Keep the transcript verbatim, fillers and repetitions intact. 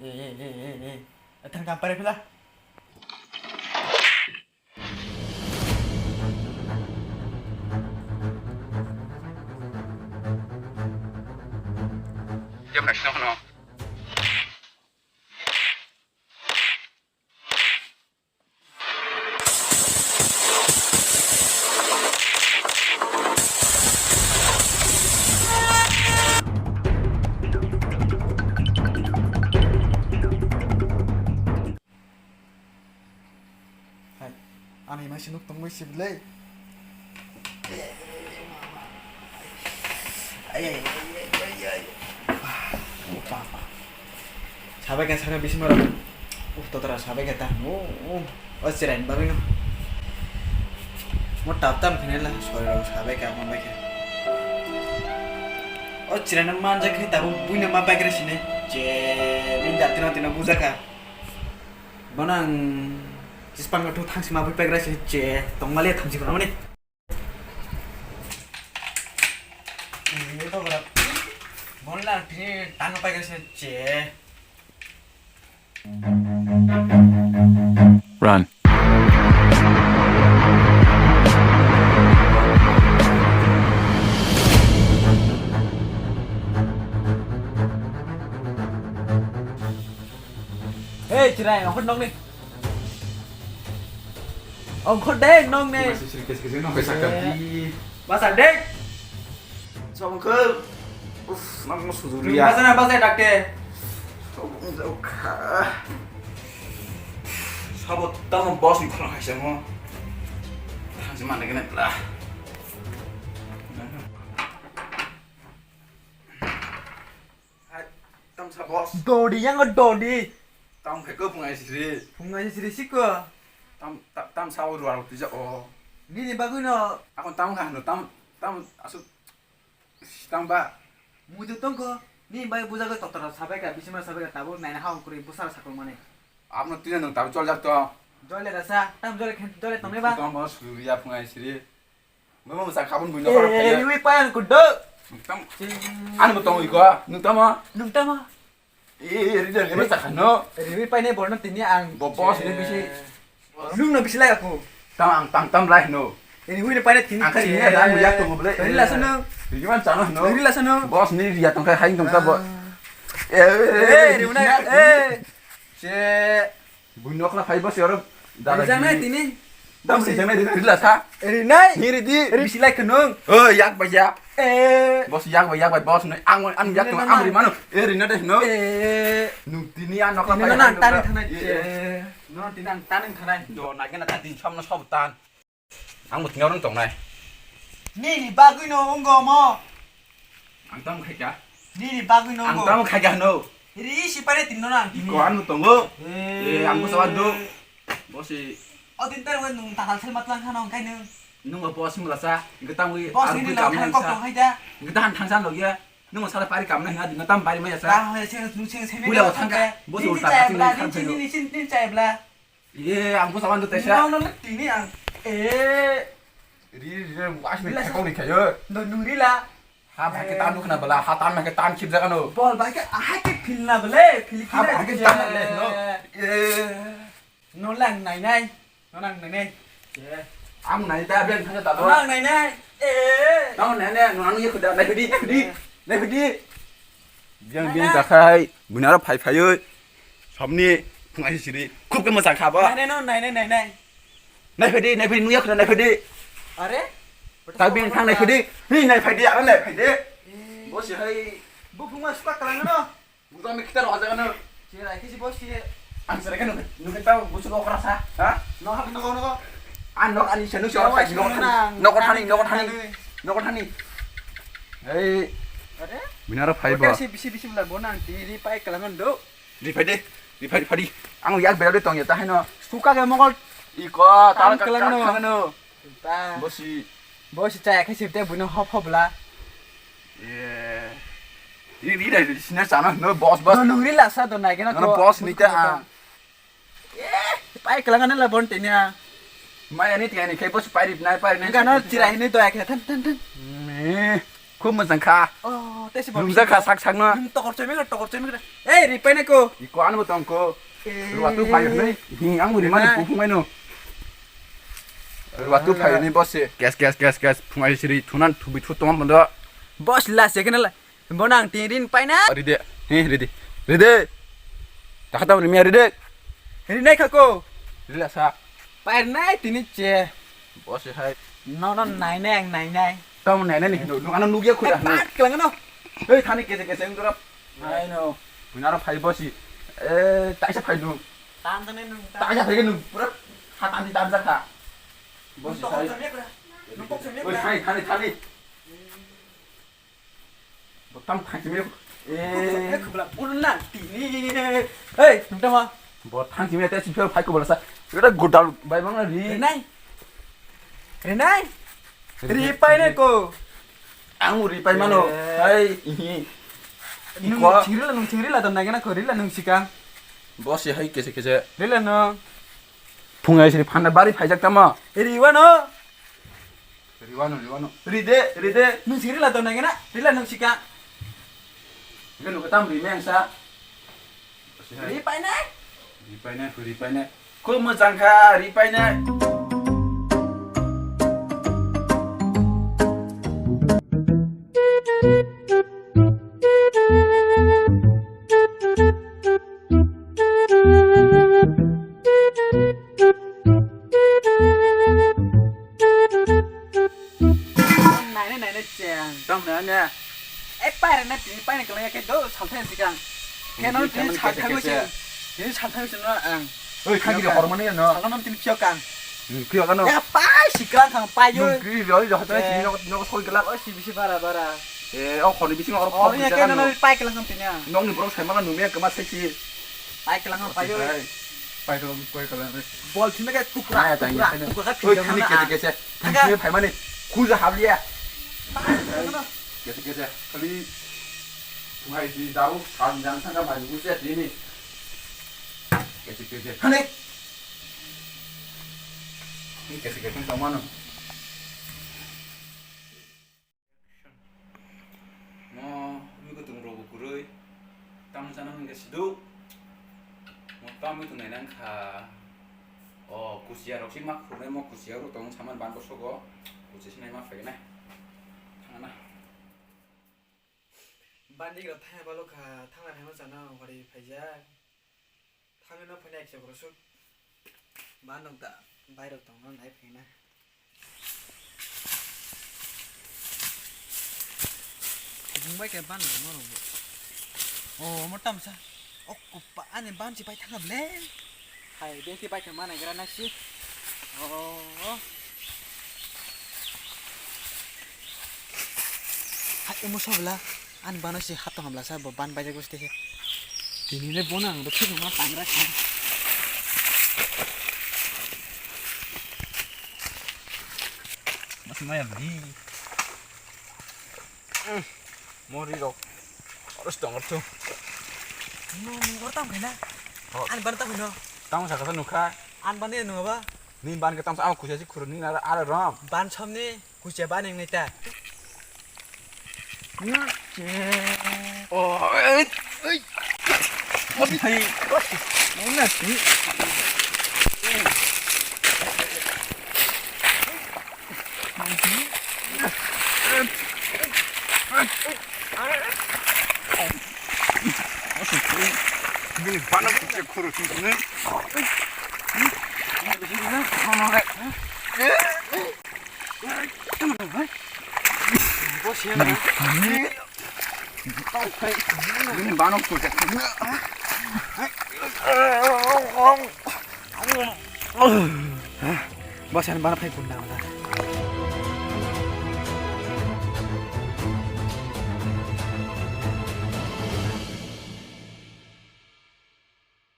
Eh, eh, eh, eh, eh. Thang kam pare phila. Dia kasih no. Hai, ani mai sinuk tongwi sibilai. Ai, ai, ai, ai, ai, ai. Sabai ka saka bisi mara. Uh, totora sabai ka ta. Oh, oh. O chirai ni bagwi no. Mo tap tam khne la, sori rok sabai ka, mo bai ka. O chirai no manja khe tabu buino ma bai kre sine. Je, bin da tino tino buja ka. Bono ang chispang gotho thangsi ma bui paikra se che tongmali thangsi ma mani. Ini to berat. Bono la tini tang paikra se che. Run. Hei, chirai, ongkhor nokni. Ongkhor de, nokni. Masih sedikit-sedikit nang bisa Eh. Basa de. Songkhor. Uf, nang mau sudur ya. Basa na, basa dakte. Sabo tamo boss ni khorang hai samo. Tang se mana kena lah. Hai, tam sa boss. Dodi yang dodi. Tam khai ko phungai siri. Phungai siri siko. Tam, ta-, tam sa ruar tu ja o. Nini bagwi no. Akon tam kha no tam, tam asu tam ba. Muju tongko. Ni bai buja ko totora sabai ka bisima sabai ka tabuk naina haung kuri busara sakol mane. Abno tine nung tabuk chol jak to. Jole rasa, tam jole khen jole tongnai ba. Tam boss ruya phungai siri. Mama masa kabun buino Eh, khorok kaya. Riwi payan kudo. Nung tam. Ani bo tong iko. Nung tama. Nung tama. Eh, rida rida sakha no. Riwi paine borno tini ang. Bo boss ni bisi. Nung no bisi lai aku. Tam ang tam tam lai no. Ini hui paine tini. Ang kali ni ram yak to bole. Rila sano. Riwan chana no. Rila sano. Boss ni riya tong khai haing tong ka bo. Eh, Riwna, eh. Che. Buino khla phai bo se oro. Dada Rijak nai tini. Dam rijak nai rila sa. Rinai. Ni ridi. Bisi lai khunung. O yak ba ya. Eh. Boss yak ba yak ba boss nai ang ang yak to ang ri mano. E rina de no. Eh. Nung tini ano khla phai. Nang tani thanai. No tini ang tani thanai. Do na gena ta din samno sob tan. Ang bo tingna rong tongnai. Nini bagwi no wnggo mo. Ang tamo khaika. Nini bagwi no Ang wnggo. Tamo khaika no. Ri si pare tin no nang. Iko ang tongo. Eh. Eh, ang bo sawan do. Bosi. O tin tar wen nung takal sel matlang khano kai nung. Nung bo bosi mulasa. Gitang wi Bosi ni lang thang kok tong hai da. Gitang thang san lo ya. Nung sala pari kam na ha din tam bari ma ya sa. Tang he sing nung sing sing. Bula thang ka. Bosi ulta ka sing nang thang. Ni ni ni chai bla. Ye, ang busa wan tu tesa. No, no, no, tini ang. Eh. Ri, ri, ri, was ni thakau ni khayo. No, nung rila. Ha, bhai ke tan khna bala, ha tan ke tan khip jaga no. Bol bhai ke aha ke philna bale, phil Ha, bhai ke tan le no. Eh. No lang nai nai. No lang nai nai. Ang nai ta ben thang ta No do. Lang nai nai. Eh. No nai nai, no ang ye khuda nai phidi, nai phidi. Nai phidi. Biang biang takhai, bunaro phai phaioi. Somni phungai siri, khub ke mochang kha bo. Nai nai no, nai nai nai nai. Nai phai di, nai phai di, nuya khna nai phai di. Are? Ta bin thang nai phai di. Ni nai phai di, ano nai phai di. Bo si hai. Bu phunga suka kalang no. Bu ta mi kita ro jaga no. Si rai kisi bo si. Ang sere kan nukit ta bu suka okra sa. Ha? No ha no no. An nok ani sanu si okra no. Nokot hani, nokot hani. Nokot hani. Hei. Are? Binaro phai bo. Bisi bisi bisi bela bonang ti ri pai kalang do. Riphai de, riphai, riphai di. Ang yak bera de tong ya, tahai no. Suka ke mongol. Iko, Tam tal ka, kelang tal no. Kelang no. Ta. Bosi. Bosi chaya khe sibte buino hop hop la. Eh. Ri, ri, ri, sina sana, no, boss, boss. No, nung ri la sa do nai gena No, no, ko. Boss ni ta. Eh, pai kelang na la bon tenia. Maya ni tiani kai bosi pai ri nai, pai ri nai. Enggak no, chirai ni do ya khe, than, than, than. Me. Khub mojang kha. Oh, tei se bo Lumjak kha sak sakno. Nung tokor choi mekra, tokor choi mekra. Ei, ri painai ko. Iko ano tong ko. Eh. Ruwa tu phai hwnwi. Hing ang ri mani Rinai. Kuphung maino. Ruwa tu phai ni boss se. Gas, gas, gas, gas. Phungai siri thunan thubi thu tongma bondo. Boss la se kena la. Bono ang tin rin paina. Ride. He, ride. Ride. Takha tam rimya ride. Rinai kha ko. Rila sa. Pairnai tini che. Boss hai. No, no, nainai ang nainai. Tamo nainai ni hino. Nung ano nugya khuya. Pat kelangno. Hei, thani kese kese ang dorap. Ai no. Bunaro phai bosi. Eh, taisa phai du. Tan tan nung. Taisa phai nung pura. Hatan di tan jakha. Bosi hai. Nung kok semia. Oi, thani, thani, thani. Bo tamo thangchimia. Eh. Khubla, bul na, tini. Hey, nung tamo. Bo thangchimia, tei siphe phai kubala sa. Ira godal bai bang ri. Rinai. Rinai. Ri painai ko. Ang ri pai mano. Eh. Hai, ihi. Nung Iko. Chingri la, nung chingri la, dam nai gana ko, ri la nung sika. Bosi hai kese kese. Ri la no. Phungai sini phanda bari phaijak tamo. Ri wano. Riwano, riwano. Ride, ride. Nung sing rila dona gena, rila nung sika. Ikan nung ketam ri meng sa. Ri paine? Ri paine, ri paine. Ko mojang kha, ri paine. Naina, naina, cheng. Tong na, na. Eh, pairana, tini paina kalai, ke do, salthai sikang. Keno, tini salthai sing. Tini salthai sing, no, ang. Oi, khagi de hormani, no. Salthai, tini phiok ang. Hmm, phiok, no. Ya, pai, sikang, kang, pai, yo. Nung kri, roi, roi, tini, no, no, soi kelak. Oh, si, bisi, bara, bara. Eh, oh, khoni bising oro. Oh, ya, keno, no, pai, kelang, tini, ah. Nong ni borok sai mala, nung ya, kema, sexy. Pai kelang ang pai oi. Pai kelang, pai kelang. Bol thime ke tukra, tukra, tukra khe thani kete kete. Thangke phai mani khuja habliya. Kete kete. Khali phungai di daru, ang jang thangka mai busia dini. Kete kete. Khani. Ni kete kete tongmano. Mo wngwi kutung rok bo kwrwi. Tamo chana hwnkhe siduk. Mo tamo tongnai nang kha. O kuchiya rok si ma khurunai mo kuchiya rok tong saman ban bosok o. Kuchiya sinai ma phai nai. Thangna. Bandi rok thangna balo kha, thangna thangna chana hori phaijak. Thangwi no phaina eksa borok suk. Ban rok da, bai rok tong no nai phaina. Bung bai khe ban rok no rong bo. O mo tamsa. O kupa ani ban si pai thang ble. Hai besi bai khe mana gra na si. O. Hai mo sabla. Ani bano se hapta hamla sa bo ban baijak bwsite he. Tini le bono ang rw phirma pangra kha. Mas maya bhi. Mori rok. Oros tong ortho. No, no, ortam khaina. Oh. Ani ban ta khaino. Tamo sakha nukha. An ban ni nungaba. Ni ban ke tam sa kusa si khuruni na ara rom. Ban somni. Kuchia ba neng neta. Oh, ei, ei. Hai. Mana si? Bini bana kuchia khuru sini. Bini bano kuchia. Bosani bana phai kunda wala.